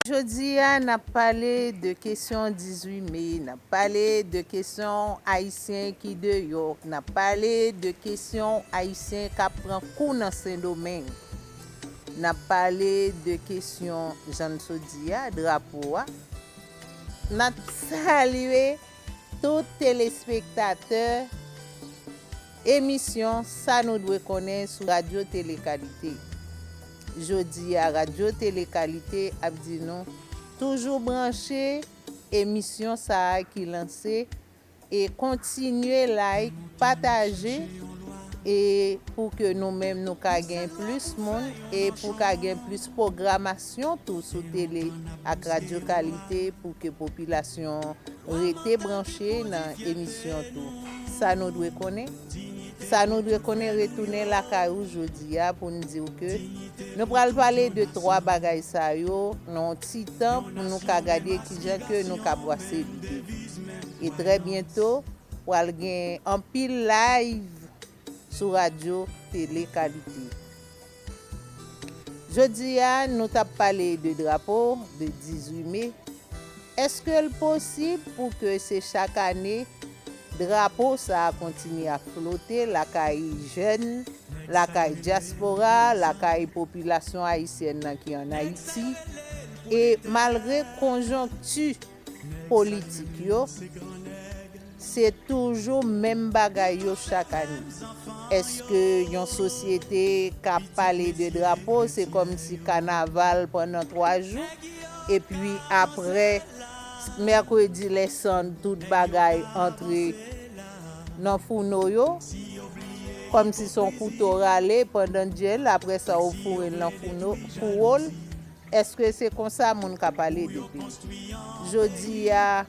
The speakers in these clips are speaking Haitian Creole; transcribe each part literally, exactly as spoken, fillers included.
Jodi a, n ap pale de kesyon dizuit me, n ap pale de kesyon Ayisyen ki deyò, n ap pale de kesyon Ayisyen k ap pran kou nan Sendomeng, n ap pale de kesyon, jan n sot di a, drapo a. N ap salye tout telespektatè emisyon Sa Nou Dwe Konnen sou Radyo Tele Kalite. Jodi a, Radyo Tele Kalite ap di nou toujou branche emisyon sa a ki lanse e kontinye like, pataje, e pou ke nou menm nou ka gen plis moun e pou ka gen plis pwogramasyon tou sou tele ak Radyo Kalite pou ke popilasyon rete branche nan emisyon tou. Sa nou dwe konnen? Sa nou dwe konnen retounen lakay ou jodi a pou n di w ke nou pral pale de twa bagay sa yo nan yon ti tan pou nou ka gade kijan ke nou ka bwase lide. E trè byento, pral gen anpil live sou Radyo Tele Kalite. Jodi a, nou t ap pale de drapo de dizuit me. Èske l posib pou ke se chak ane drapo sa a kontinye ap flote lakay jèn, lakay dyaspora, lakay popilasyon ayisyèn nan ki ann Ayiti? E malgre konjonkti politik yo, se toujou menm bagay yo chak ane. Èske yon sosyete k ap pale de drapo, se kòmsi kanaval pandan twa jou, epi apre, mèkredi lèsann, tout bagay antre nan founo yo, kòmsi se yon kouto rale pandan dyèl, apre sa, ou foure l nan founo, fouwo l? Èske se konsa moun ka pale de peyi? Jodi a,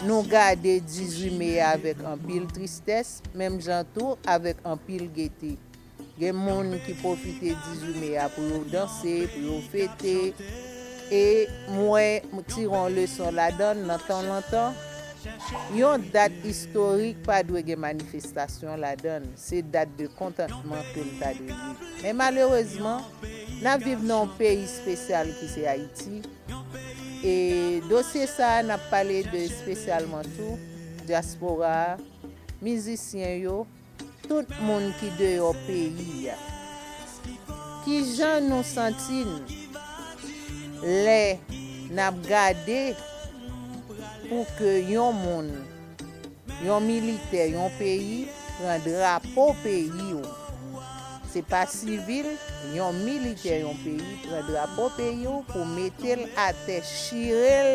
nou gade dizuit me a avèk anpil tristès, menm jan tou avèk anpil gete. Gen moun ki pwofite dizuit me a pou yo danse, pou yo fete. E mwen tire yon leson ladan l nan tan lontan. Yon dat istorik pa dwe gen manifestasyon ladan l. Se dat de kontantman ke l ta dwe ye. Men malerezman, n ap viv nan yon peyi espesyal ki se Ayiti. E dosye sa a, n ap pale de espesyalman tou dyaspora a, mizisyen yo, tout moun ki deyò peyi a. Kijan nou santi n lè n ap gade pou ke yon moun, yon militè yon peyi pran drapo peyi w? Se pa sivil, yon militè yon peyi pran drapo peyi w pou mete l atè, chire l,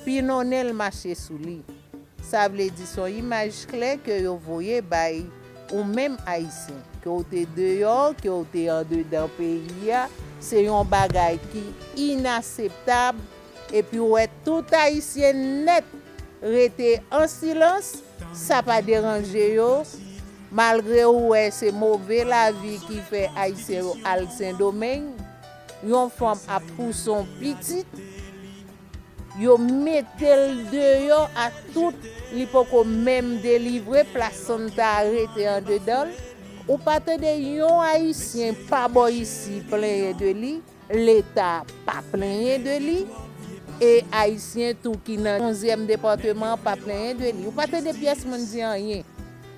pinonnen l, mache sou li. Sa vle di se yon imaj klè ke yo voye bay ou menm Ayisyen, ke w te deyò, ke w te andedan peyi a, se yon bagay ki inaseptab, epi w wè tout Ayisyen nèt rete an silans, sa pa deranje yo, malgre w wè se move lavi ki fè Ayisyen yo al Sendomeng, yon fanm ap pouse yon pitit, yo mete l deyò ak tout, li poko menm delivre, plasanta a rete andedan l. Ou pa tande yon Ayisyen pa bò isi plenyen de li, Leta pa plenyen de li, e Ayisyen tou ki nan onzyèm depatman an pa plenyen de li. Ou pa tande pyès moun di anyen.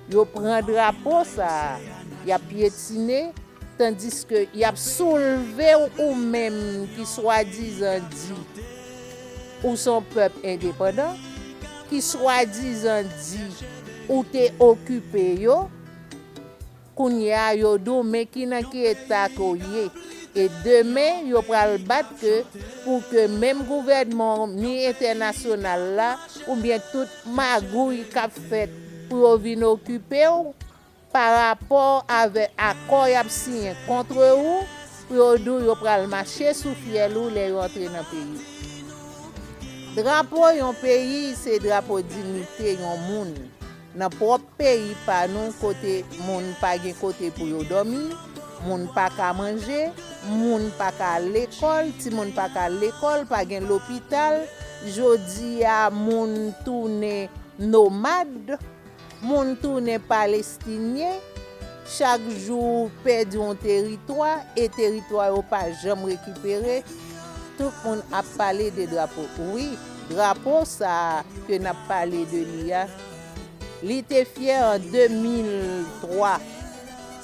Yo pran drapo sa a, y ap pyetine, tandiske y ap soulve w ou menm ki swadizan di ou se yon pèp endepandan, ki swadizan di ou te okipe yo. Kounye a, yo di w, men ki nan ki eta ke w ye. E demen, yo pral bat ke pou ke menm gouvènman w, ni entènasyonal la, oubyen tout magouy k ap fèt pou yo vin okipe w, pa rapò avèk akò y ap siyen kont ou, pou yo di w yo pral mache sou fyèl ou lè yo antre nan peyi. Drapo yon peyi se drapo diyite yon moun. Nan pwòp peyi pa nou, kote moun pa gen kote pou yo dòmi, Moun pa ka manje, moun pa ka al lekòl, timoun pa ka al lekòl, pa gen lopital. Jodi a, moun tounen nomad, moun tounen palestinyen. Chak jou pèdi yon teritwa, e teritwa yo pa janm rekipere. Tout moun ap pale de drapo. Wi, drapo sa a ke n ap pale de li a, li te fyè an de mil twa.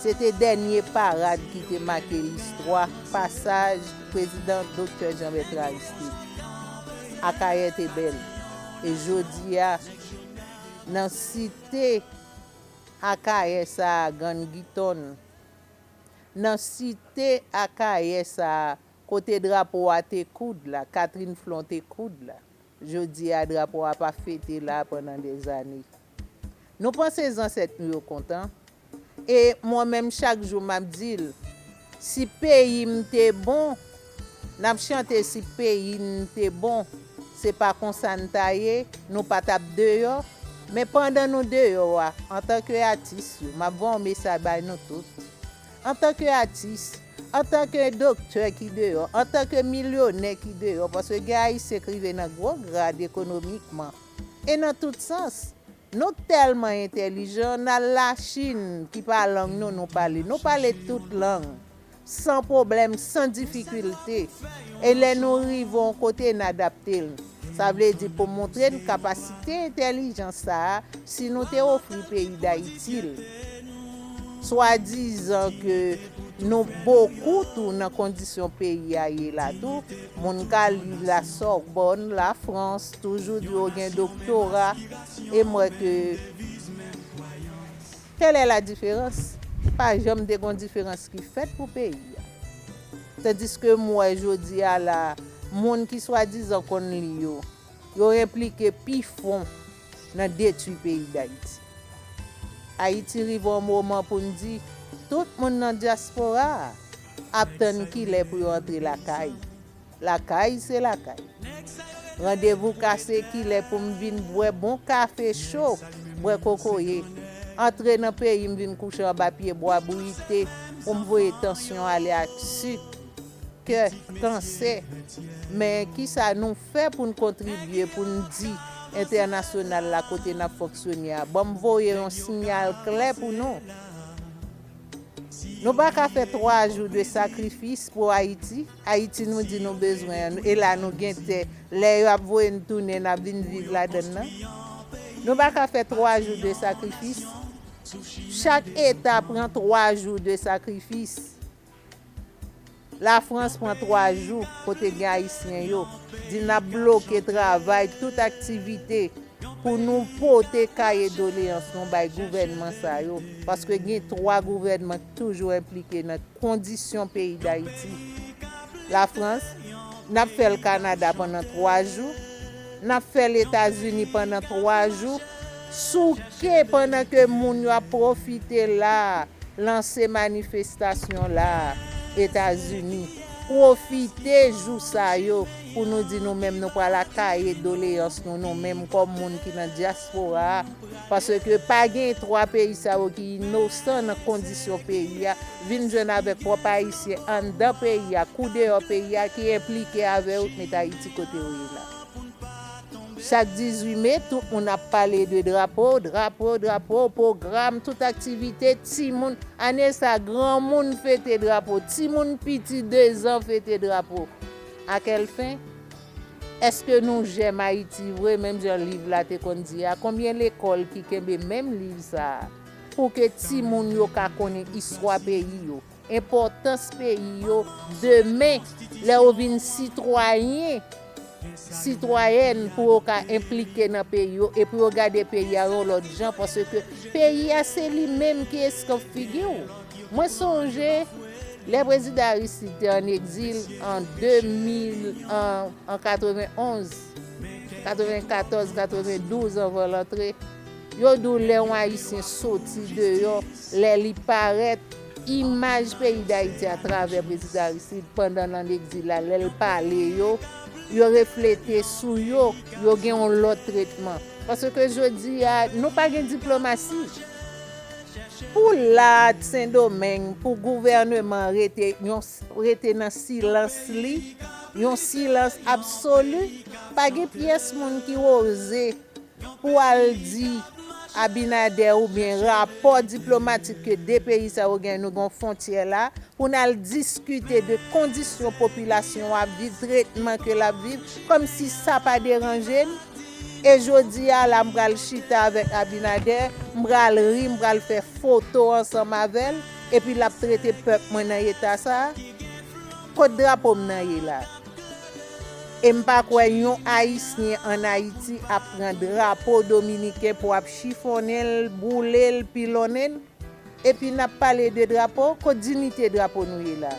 Se te dènye parad ki te make listwa pasaj Prezidan Doktè Jean Bertrand Aristide. Akayè te bèl. E jodi a, nan site Akayè sa a, Gann Giton, nan site Akayè sa a, kote drapo a te koud la, Catherine Flon te koud la, jodi a, drapo a pa fete la pandan dèzane. Nou panse zansèt nou yo kontan? E mwen menm, chak jou, m ap di l, si peyi m te bon, n ap chante si peyi n te bon. Se pa konsa n ta ye, nou pa t ap deyò. Men pandan nou deyò a, antanke atis yo, m ap voye yon mesaj bay nou tout. Antanke atis, antanke doktè ki deyò, antanke milyonè ki deyò, paske gen Ayisyen k rive nan gwo grad ekonomikman. E nan tout sans, nou tèlman entèlijan, n al Lachin, ki pa lang nou, nou pale. Nou pale tout lang, san pwoblèm, san difikilte. E lè nou rive yon kote, n adapte l. Sa vle di pou montre n kapasite entèlijans sa a, si nou te ofri peyi Dayiti l. Swadizan ke nou bokou tou nan kondisyon peyi a ye la tou, moun ka li la Sorbonne, Lafrans, toujou di yo gen doktora, e m wè ke quelle est la différence? Pa janm te gon diferans ki fèt pou peyi a. Tandiske m wè jodi a la, moun ki swadizan konn li yo, yo enplike pi fon nan detwi peyi Dayiti. Ayiti rive yon moman pou n di, tout moun nan dyaspora a ap tann kilè pou yo antre lakay. Lakay se lakay. Randevou kase kilè pou m vin bwè bon kafe cho, bwè kokoye. Antre nan peyi m vin kouche anba pye bwa bouyi te pou m voye tansyon ale ak sik, kè, kansè. Men kisa nou fè pou n kontribye, pou n di entènasyonal la kote n ap fonksyone a? Ban m voye yon siyal klè pou nou. Nou pa ka fè twa jou de sakrifis pou Ayiti. Ayiti nou di nou bezwen an, e la nou gen tè. Lè yo ap voye n tounen, n ap vin viv ladann nan. Nou pa ka fè twa jou de sakrifis. Chak eta pran twa jou de sakrifis. Lafrans pran twa jou kote gen Ayisyen yo. Di n ap bloke travay, tout aktivite pou nou pote kaye doleyans nou bay gouvènman sa yo. Paske gen twa gouvènman ki toujou enplike nan kondisyon peyi Dayiti. Lafrans, n ap fè l Kanada pandan twa jou, n ap fè l Etazini pandan twa jou, souke pandan ke moun yo ap pwofite la, lanse manifestasyon la, Etazini. Pwofite jou sa yo pou nou di nou menm nou pral akaye doleyans nou, nou menm kòm moun ki nan dyaspora a, paske pa gen twa peyi sa yo ki inosan nan kondisyon peyi a, vin jwenn avèk pwòp Ayisyen anndan peyi a kou deyò peyi a ki enplike avè yo k met Ayiti kote yo ye la. Chak dizuit me, tout moun ap pale de drapo, drapo, drapo, pwogram, tout aktivite, timoun. Ane sa, granmoun fete drapo, timoun piti dezan fete drapo. A kèl fen? Èske nou jèm Ayiti vre, menm jan liv la te konn di a? Konbyen lekòl ki kenbe menm liv sa a? Pou ke timoun yo ka konnen istwa peyi yo, enpòtans peyi yo, demen, lè yo vin sitwayen, sitwayèn, pou yo ka enplike nan peyi yo e pou yo gade peyi a yon lòt jan, paske peyi a se li menm ki eskanp figi w. Mwen sonje lè Prezidan Aristide te ann egzil an de mil, an, an katrevenonz, katrevenkatòz, katrevendouz, anvan l antre, yo di w lè yon Ayisyen soti deyò, lè li parèt, imaj peyi Dayiti atravè Prezidan Aristide pandan l ann egzil la, lè l pale yo, yo reflete sou yo, yo gen yon lòt tretman. Paske jodi a, nou pa gen diplomasi. Pou la Sendomeng, pou gouvèneman rete, yon, rete nan silans li, yon silans absoli, pa gen pyès moun ki oze pou al di Abinader oubyen rapò diplomatik ke de peyi sa yo gen, nou gen fwontyè la, pou n al diskite de kondisyon popilasyon ap viv, tretman ke l ap viv, kòmsi sa pa deranje n. E jodi a la, m pral chita avèk Abinader, m pral ri, m pral fè foto ansanm avè l, epi l ap trete pèp mwen nan eta sa a. Kot drapo m nan ye la? E m pa kwè yon Ayisyen ann Ayiti ap pran drapo dominiken pou ap chifonnen l, boule l, pilonnen l. Epi n ap pale de drapo, kot diyite drapo nou ye la?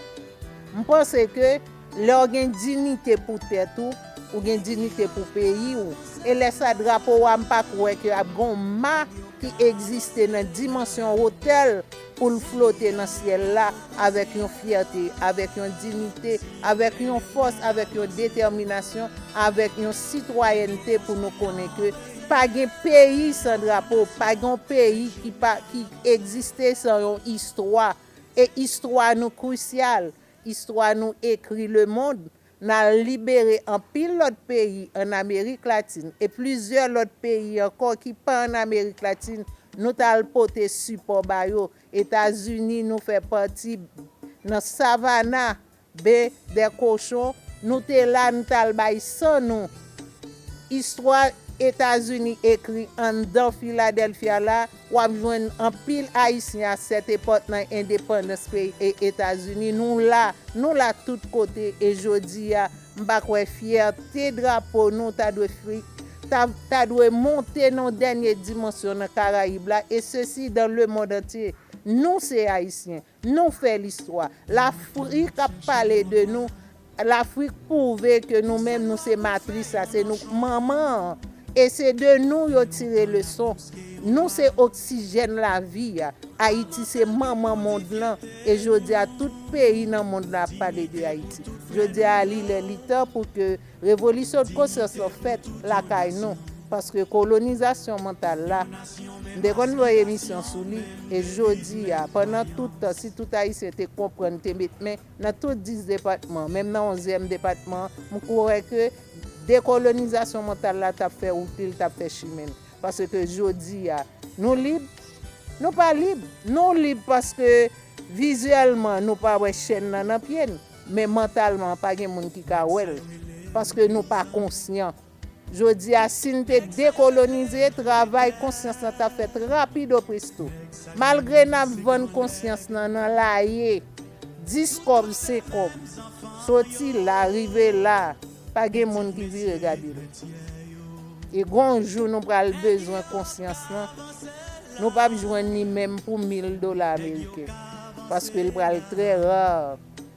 M panse ke lè w gen diyite pou tèt ou, ou gen diyite pou peyi w. E lè sa drapo a, m pa kwè ke ap gen yon ma ki egziste nan dimansyon wotè l pou l flote nan syèl la avèk yon fyète, avèk yon diyite, avèk yon fòs, avèk yon detèminasyon, avèk yon sitwayènte pou nou konnen ke pa gen peyi san drapo, pa gen yon peyi ki pa, ki egziste san yon istwa. E istwa nou krisyal, istwa nou ekri lemonn. N al libere anpil lòt peyi ann Amerik Latin e plizyè lòt peyi ankò ki pa ann Amerik Latin, nou t al pote sipò ba yo. Etazini, nou fè pati nan Savannah, Baie des Cochons, nou te la, nou t al bay san nou. Istwa Etazini ekri anndan Filadèlfya la, w ap jwenn anpil Ayisyen a sèt epòk nan endepandans peyi e Etazini. Nou la, nou la tout kote e jodi a, m pa kwè fyète drapo nou ta dwe fi, ta, ta dwe monte nan dènye dimansyon nan Karayib la, e sesi dans le monde entier. Nou se Ayisyen. Nou fè listwa. Lafrik ap pale de nou. Lafrik pwouve ke nou menm, nou se matris la, se nou k manman an. E se de nou yo tire leson. Nou se oksijèn lavi a. Ayiti se manman mond lan. E jodi a, tout peyi nan mond lan ap pale de Ayiti. Jodi a, li lè, li tan pou ke revolisyon de konsyans lan fèt lakay nou. Paske kolonizasyon mantal la, m te konn fè emisyon sou li, e jodi a, pandan tout tan, si tout Ayisyen te konprann, te met men nan tout dis depatman, menm nan onzyèm depatman, m kwè ke dekolonizasyon mantal la t ap fè wout li, l t ap fè chimen l. Paske jodi a, nou lib? Nou pa lib. Nou lib paske vizyèlman, nou pa wè chèn nan nan pye n, men mantalman, pa gen moun ki ka wè l. Paske nou pa konsyan. Jodi a, si n te dekolonize, travay konsyans lan t ap fèt rapido presto. Malgre n ap vann konsyans lan nan laye, dis kòb, senk kòb, soti la, rive la, pa gen moun ki vire gade l. E gon jou nou pral bezwen konsyans lan, nou p ap jwenn li menm pou mil dola ameriken, paske l pral trè ra.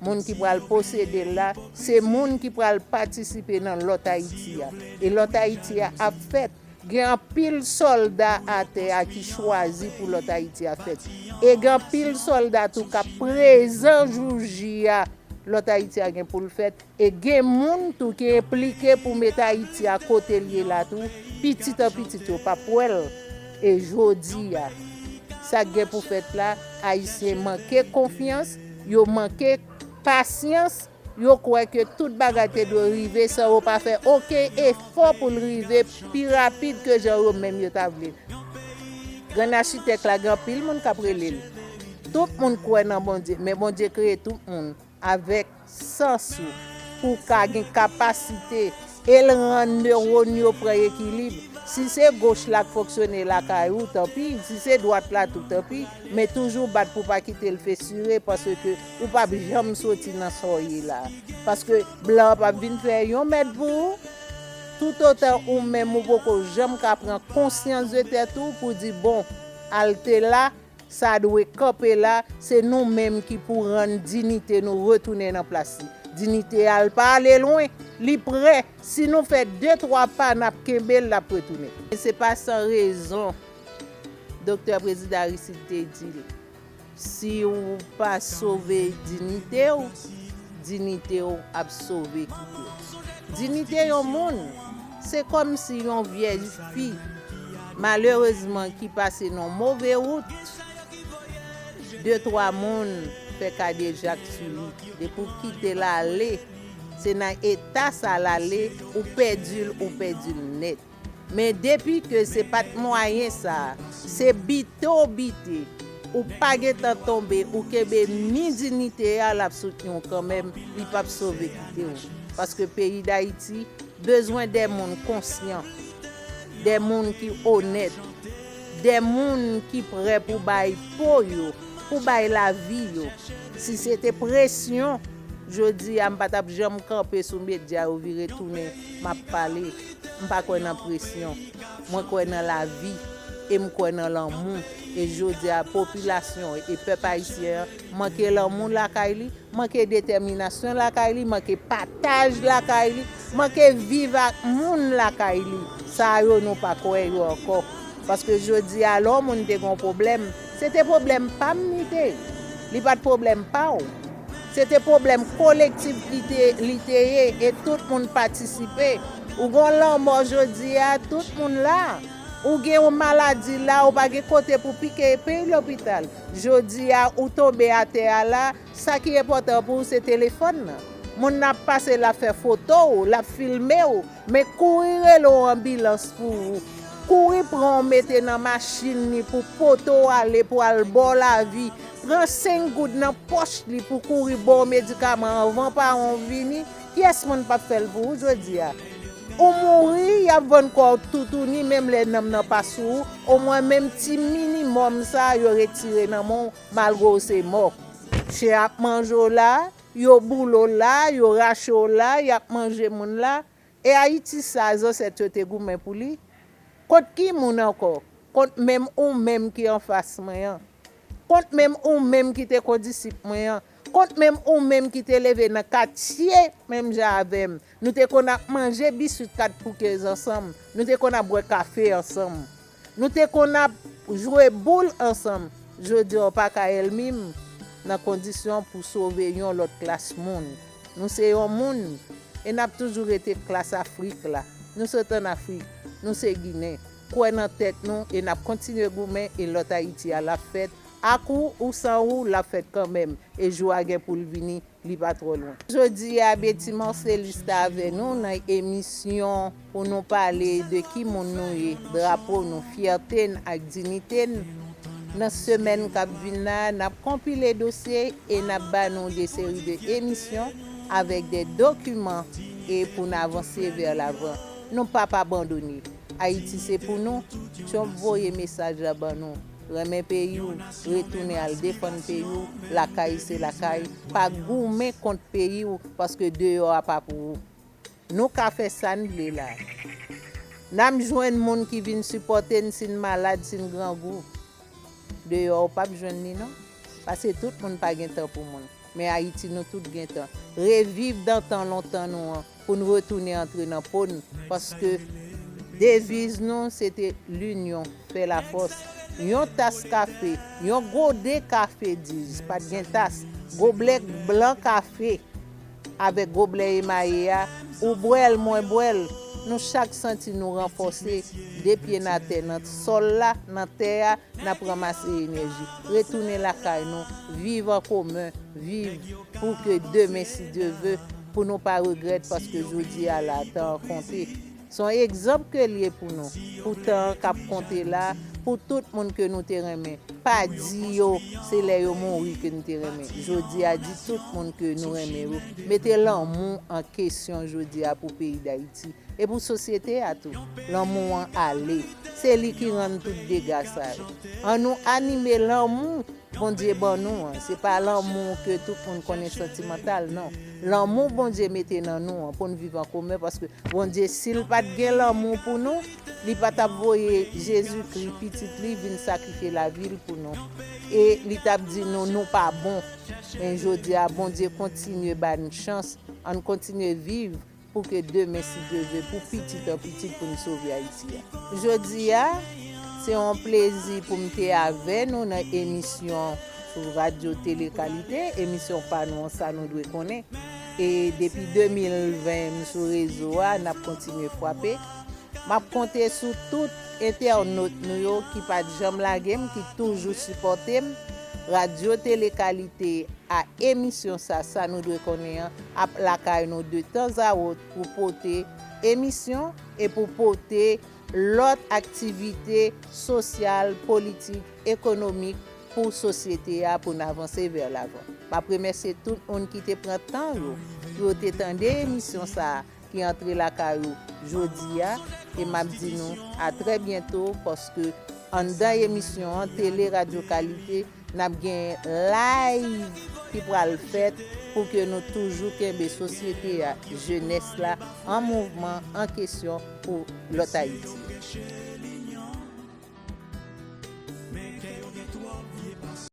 Moun ki pral posede l la, se moun ki pral patisipe nan lòt Ayiti a. E lòt Ayiti a ap fèt. Gen anpil sòlda atè a ki chwazi pou lòt Ayiti a fèt. E gen anpil sòlda tou k ap prezan jou J a lòt Ayiti a gen pou l fèt. E gen moun tou ki enplike pou met Ayiti a kote l ye la tou, pitit an pitit yo p ap wè l. E jodi a, sa k gen pou fèt la, Ayisyen manke konfyans, yo manke pasyans, yo kwè ke tout bagay te dwe rive san yo pa fè okenn efò pou l rive pi rapid ke jan yo menm yo ta vle. Grann achitèk la, gen anpil moun k ap rele l. Tout moun kwè nan Bondye, men Bondye kreye tout moun avèk sans ou pou w ka gen kapasite e l rann newòn yo pran ekilib. Si se goch la k fonksyone lakay ou, tanpi. Si se dwat la tou, tanpi. Men toujou bat pou w pa kite l fesire, paske ou p ap janm soti nan sa w ye la. Paske blan an p ap vin fè yon mèt pou ou. Toutotan ou menm ou poko janm ka pran konsyans de tèt ou pou di, bon, al te la, sa dwe kanpe la, se nou menm ki pou rann diyite nou retounen nan plas li. Diyite a, l pa ale lwen, li prè. Si nou fè de, twa pa, n ap kenbe l, l ap retounen. E se pa san rezon, Doktè Prezidan Aristide te di l, si w pa sove diyite w, diyite w ap sove kite w. Diyite yon moun, se kòmsi yon vyèj fi, malerezman, ki pase nan move wout, de twa moun fè kadejak sou li. Depi w kite l ale, se nan eta sa l ale, ou pèdi l, ou pèdi l nèt. Men depi ke se pa t mwayen sa, se bite w bite, ou pa gentan tonbe, ou kenbe ni diyite a, l ap soutni w kanmenm, li p ap sove kite w. Paske peyi Dayiti bezwen de moun konsyan, de moun ki onèt, de moun ki prè pou bay po yo, pou bay lavi yo. Si se te presyon, jodi a m pa t ap janm kanpe sou medya yo vire tounen, m ap pale. M pa kwè nan presyon. Mwen kwè nan lavi e m kwè nan lanmou. E jodi a, popilasyon e pèp ayisyen an manke lanmou lakay li, manke detèminasyon lakay li, manke pataj lakay li, manke viv ak moun lakay li. Sa yo nou pa kwè yo ankò. Paske jodi a, lè yon moun te gen yon pwoblèm, se te pwoblèm pa m li te ye. Li pa t pwoblèm pa w. Se te pwoblèm kolektif ki te, li te ye e tout moun patisipe. Ou gen yon lanmò jodi a, tout moun la. Ou gen yon maladi la, ou pa gen kote pou pike epe lopital. Jodi a, ou tonbe atè a la, sa ki enpòtan pou ou se telefòn nan. Moun nan ap pase, l ap fè foto w, l ap filme w, men kouri rele yon anbilans pou ou. Kouri pran w mete nan machin li pou pote w ale pou al ba w lavi. Pran senk goud nan pòch li pou kouri ba w medikaman anvan paran w vini. Kiyès moun p ap fè l pou ou jodi a? Ou mouri, y ap vann kò w toutouni, menm lè nanm nan pa sou ou, omwen menm ti minimòm sa a yo retire nan men w, malgre w se mò. Chen ap manje w la, yo boule w la, yo rache w la, y ap manje moun la. E Ayiti sa a zansèt yo te goumen pou li? Kont ki moun ankò? Kont menm ou menm ki anfas mwen an? Kont menm ou menm ki te kondisip mwen an? Kont menm ou menm ki te leve nan katye menm jan avè m? Nou te konn ap manje biswit kat poukez ansanm. Nou te konn ap bwè kafe ansanm. Nou te konn ap jwe boul ansanm. Jodi a, w pa ka ènmi m nan kondisyon pou sove yon lòt klas moun. Nou se yon moun e n ap toujou rete klas Afrik la. Nou sot ann Afrik. Nou se Ginen. Kwè nan tèt nou e n ap kontinye goumen e lòt Ayiti a l ap fèt. Ak ou ou san ou, l ap fèt kanmenm. E jou a gen pou l vini, li pa twò lwen. Jodi a, Betty Marcellus t avè nou nan emisyon pou nou pale de ki moun nou ye, drapo nou, fyète n ak diyite n. Nan semèn k ap vin la, n ap konpile dosye e n ap ba nou de seri de emisyon avèk de dokiman e pou n avanse vè lavan. Nou p ap abandone. Ayiti se pou nou. Trump voye mesaj la ban nou. Renmen peyi w, retounen al defann peyi w, lakay se lakay, pa goumen kont peyi w, paske deyò a pa pou ou. Nou ka fè sa n vle la. N ap jwenn moun ki vin sipòte n si n malad, si n grangou. Deyò a w p ap jwenn li non. Paske tout moun pa gen tan pou moun. Men Ayiti nou tout gen tan. Reviv dan tan lontan nou an pou n retounen antre nan po n, paske deviz nou se te linyon fè lafòs. Yon tas kafe, yon gode kafe, dis, pa t gen tas, goblè blan kafe avèk goblè emaye a, ou bwè l, mwen bwè l, nou chak santi nou ranfòse, de pye n atè nan sòl la, nan tè a, n ap ranmase enèji, retounen lakay nou, viv an komen, viv pou ke demen, si Dye ve, pou nou pa regrèt, paske jodi a la, tan an konte. Se yon egzanp ke l ye pou nou, pou tan an k ap konte la, pou tout moun ke nou te renmen. Pa di yo, se lè yo mouri ke nou te renmen. Jodi a, di tout moun ke nou renmen yo, mete lanmou an kesyon jodi a pou peyi Dayiti. E pou sosyete a tou, lanmou an ale. Se li ki rann tout dega sa yo. Annou anime lanmou Bondye ban nou an. Se pa lanmou ke tout moun konnen santimantal, non. Lanmou Bondye mete nan nou an pou n viv an komen, paske Bondye, si l pa t gen lanmou pou nou, li pa t ap voye Jezikri, pitit li, vin sakrifye lavi l pou nou. E li t ap di nou, nou pa bon. Men jodi a, Bondye kontinye ba n chans, ann kontinye viv pou ke demen, si Dye ve, pou pitit an pitit pou n sove Ayiti a. Jodi a, se yon plezi pou m te avè nou nan emisyon sou Radyo Tele Kalite, emisyon pa nou an, Sa Nou Dwe Konnen. E depi de mil ven, m sou rezo a, n ap kontinye frape. M ap konte sou tout entènot nou yo ki pa t janm lage m, ki toujou sipòte m. Radyo Tele Kalite a emisyon sa, Sa Nou Dwe Konnen an, ap lakay nou de tanzawòt pou pote emisyon e pou pote lòt aktivite sosyal, politik, ekonomik pou sosyete a, pou n avanse vè lavan. M ap remèsye tout moun ki te pran tan yo pou yo te tande emisyon sa a ki antre lakay ou jodi a, e m ap di nou a trè byento, paske anndan emisyon an, Tele Radyo Kalite, n ap gen live ki pral fèt pou ke nou toujou kenbe sosyete a, jenès la an mouvman, an kesyon pou lòt Ayiti.